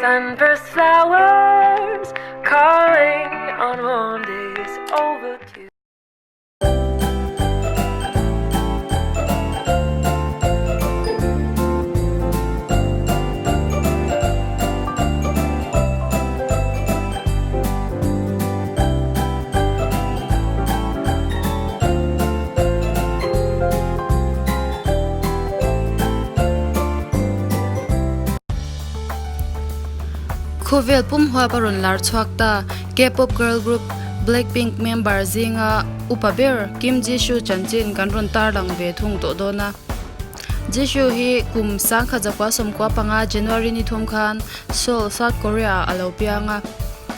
Sunburst flowers calling on warm days overdue. Khawvel pum huap a rawn lar chhuak ta. K-pop girl group Blackpink member zinga upa ber Kim Jisoo chanchin kan rawn tarlang ve thung tawh dawn a. Jisoo hi kum 1995 January ni thum khan Seoul, South Korea ah a lo piang a.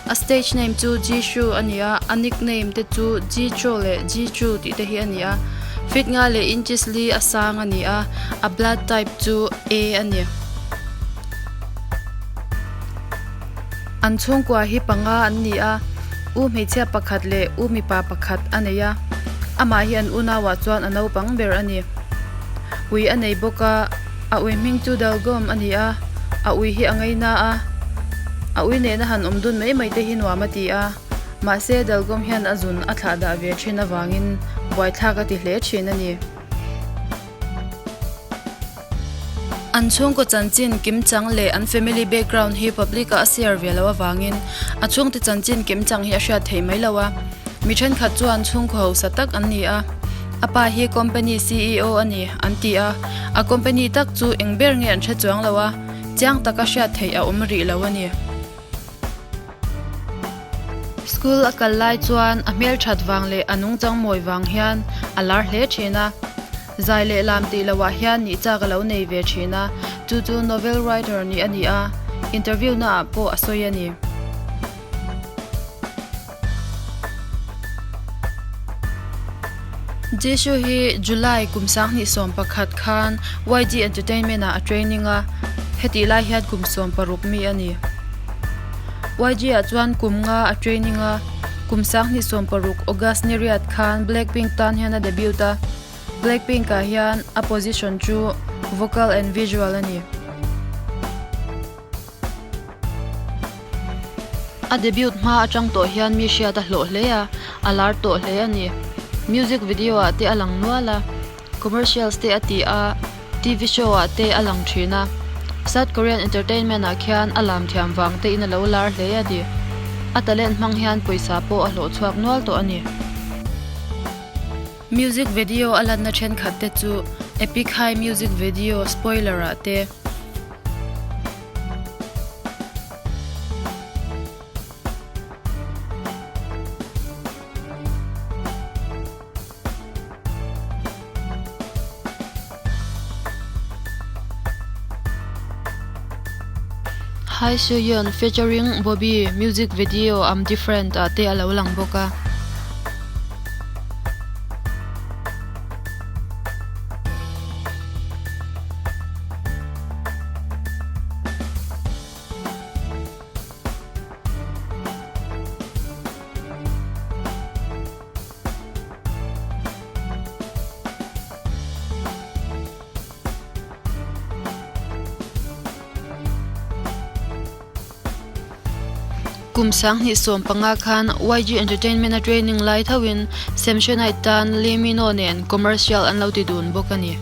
A stage name chu Jisoo a ni a, a nickname te chu Jicho leh Jichu tih te hi a ni a. Feet nga leh inches li a sang a ni a, a blood type chu A a ni. An chhungkua hi panga an ni a, u hmeichhia pakhat leh u mipa pakhat a nei a, amah hi an unauah chuan a naupang ber a ni. Ui a nei bawk a, a ui hming chu Dalgom a ni a, a ui hi a ngaina a, a ui nena han awm dun mai mai te hi nuam a ti a, mahse Dalgom hian a zun a thlah dah ve thin avangin buaithlak a ti hle thin a ni. An chhungkaw chanchin kimchang leh an family background hi public ah a share ve loh avangin a chhungte chanchin kimchang hi a hriat theih mai lo a. Mi thenkhat chuan chhungkaw hausa tak an ni a, a pa hi company ceo a ni an ti a, a company tak chu eng ber nge an hre chuang lo a, chiang taka hriat theih a awm rih lo a ni. School a kal lai chuan a hmelthat vang leh a nungchang mawi vang hian a lar hle thin a. Zai leh lam tih lohah hian nih chak a lo nei ve thin a, chu chu novel writer nih a ni a, interview naah pawh a sawi a ni. Jisoo hi July kum 2011 khan YG Entertainment ah a training a, hetih lai hian kum 16 mi a ni. YG ah chuan kum nga a training a, kum 2016 August ni riat khan Blackpink tan hian a debut a, Blackpink ah hian a position chu vocal and visual a ni. A debut hma atang tawh hian mi hriat a hlawh hle a, a lar tawh hle a ni. Music video ah te a lang nual a, commercials te a ti a, TV show ah te a lang thin a. South Korean entertainment ah khian a lam thiam vang te in a lo lar hle a ni. A talent hmang hian pawisa pawh a hlawh chhuak nual tawh a ni. Music video a lanna thenkhat te chu Epic High music video spoiler ah te. Hi Soo-yeon featuring Bobby music video I'm Different ah te a lo lang bawk a. Kum 2015 khan YG Entertainment a training lai thoin Samsonite tan Lee Min Ho nen commercial an lo ti dun bawk a ni.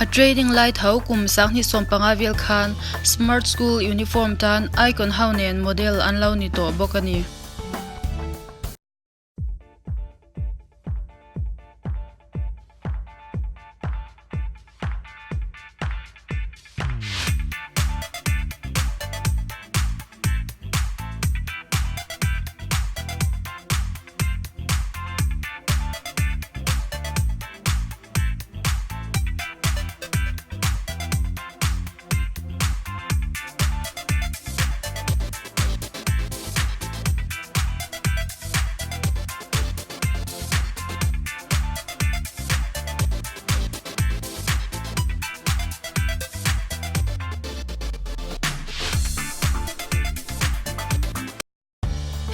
A training lai tho kum 2015 vel khan Smart School uniform tan icon ho nen model an lo ni tawh bawk a ni.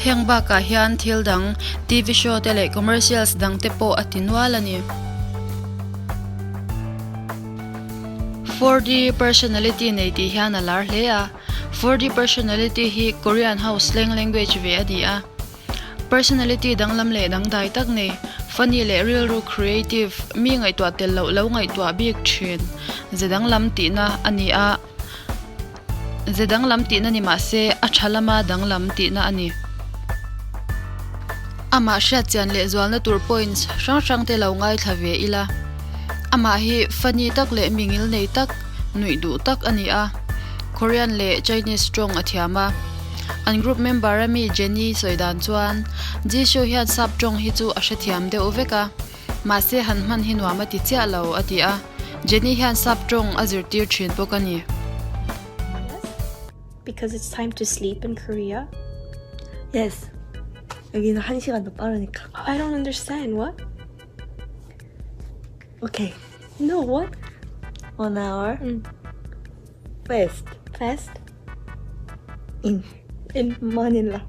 Heng bakah hian thil dang, TV show te leh commercials dang te pawh a ti nual a ni. 4D personality nei tih hian a lar hle a. 4D personality hi Korean ho slang language ve a ni a. Personality danglam leh dangdai tak nei, funny leh rilru creative, mi ngaihtuah tel loh lo ngaihtuah bik thin, ze danglam tihna a ni a. Ze danglam tihna ni mah se a tha lama danglam tihna a ni. Amah hriatchian leh zualna tur points hrang hrang te lo ngaithla ve ila. Amah hi funny tak leh mingil nei tak, nuih duh tak a ni a. Korean leh Chinese tawng a thiam a. An group member a mi Jennie sawi dan chuan Jisoo hian sap tawng hi chu a hrethiam deuh vek a, mahse han hman hi nuam a ti chiah lo a ti a. Jennie hian sap tawng a zirtir thin bawk a ni. Yes, because it's time to sleep in Korea. Yes. 여기는 한 시간 더 빠르니까. I don't understand. What? Okay. No, what? One hour. Mm. Fast. Fast? In. In Manila.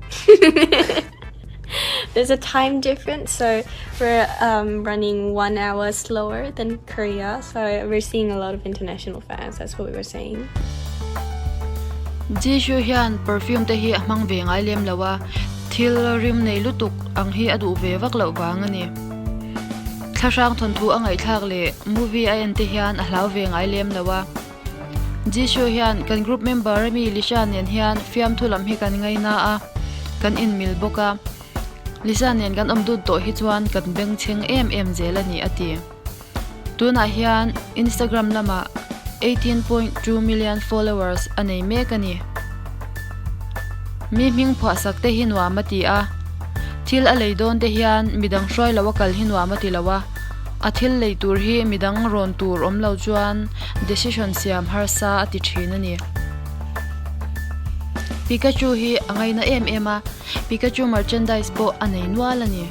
There's a time difference, so we're um, running one hour slower than Korea. So we're seeing a lot of international fans. That's what we were saying. Jisoo hian perfume te hi a hmang ve ngai lem lo a, thil rim nei lutuk ang hi a duh ve vak loh vang a ni. Thlahrang thawnthu a ngaihthlak leh movie a en te hian a hlau ve ngai lem lo a. Jisoo hian kan group member a mi Lisa nen hian fiamthu lam hi kan ngaina a, kan inmil bawk a. Lisa nen kan awm dun tawh hi chuan kan bengchheng em em zel a ni a ti. Tunah hian Instagram lamah 18.2 million followers a nei mek a ni. Mi hming phuahsak te hi nuam a ti a, thil a lei dawn te hian midang hruai lo a kal hi nuam a ti lo a, a thil lei tur hi midang rawn tur awm lo chuan decision siam harsa a ti thin a ni. Pikachu hi a ngaina em em a, Pikachu merchandise pawh a nei nual a ni.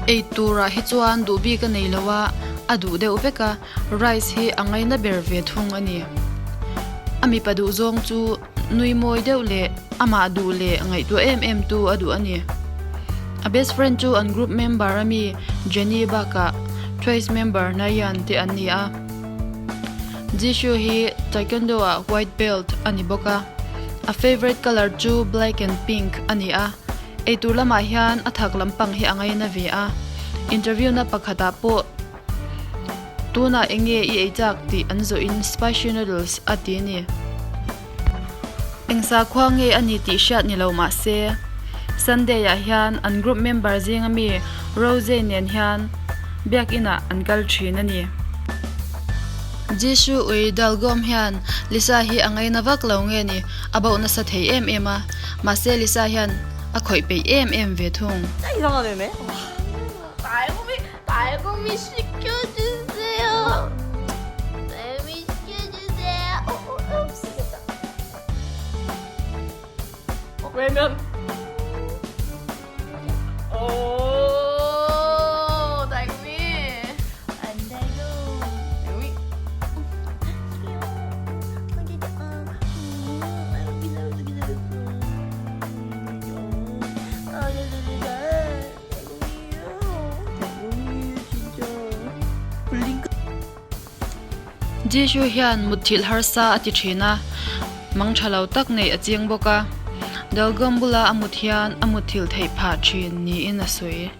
Ei turah hi chuan duh bik a nei lo a, a duh deuh vek a, rice hi a ngaina ber ve thung a ni. A mipa duh zawng chu nui mawi deuh leh amah duh leh ngaihtuah em em tu a duh a ni. A best friend chu an group member a mi Jennie bakah Twice member Nayeon te an ni a. Jisoo hi Taekwondo ah white belt a ni bawk a, a favourite colour chu black and pink a ni a. Eitur lamah hian a thak lampang hi a ngaina ve a, interview na pakhatah pawh tunah eng nge i ei chak tih an zawhin spicy noodles a ti a ni. Eng sakhua nge a ni tih hriat ni lo mah se, Sunday ah hian an group member zinga mi Rose nen hian biakin ah an kal thin a ni. Jisoo ui Dalgom hian Lisa hi a ngaina vak lo nge ni a bauh nasa thei em em a, mahse Lisa hian a khawih peih em em ve thung. 진짜 이상한 애네. 날고미 날고미 시켜주세요. 날고미 시켜주세요. 어, 어, 어, 쓰겠다. 외면. 오, 달구미. 안 달고. 달구미. 귀여워. 근데 아, 기다려, 기다려. 아, 달고미요. 달고미 진짜 블링크 Jisoo hian mutthilh harsa a ti thin a, mang tha lo tak neih a chiang bawk a. Dalgam bula a mut hian a mutthilh theih phah thin niin a sawi.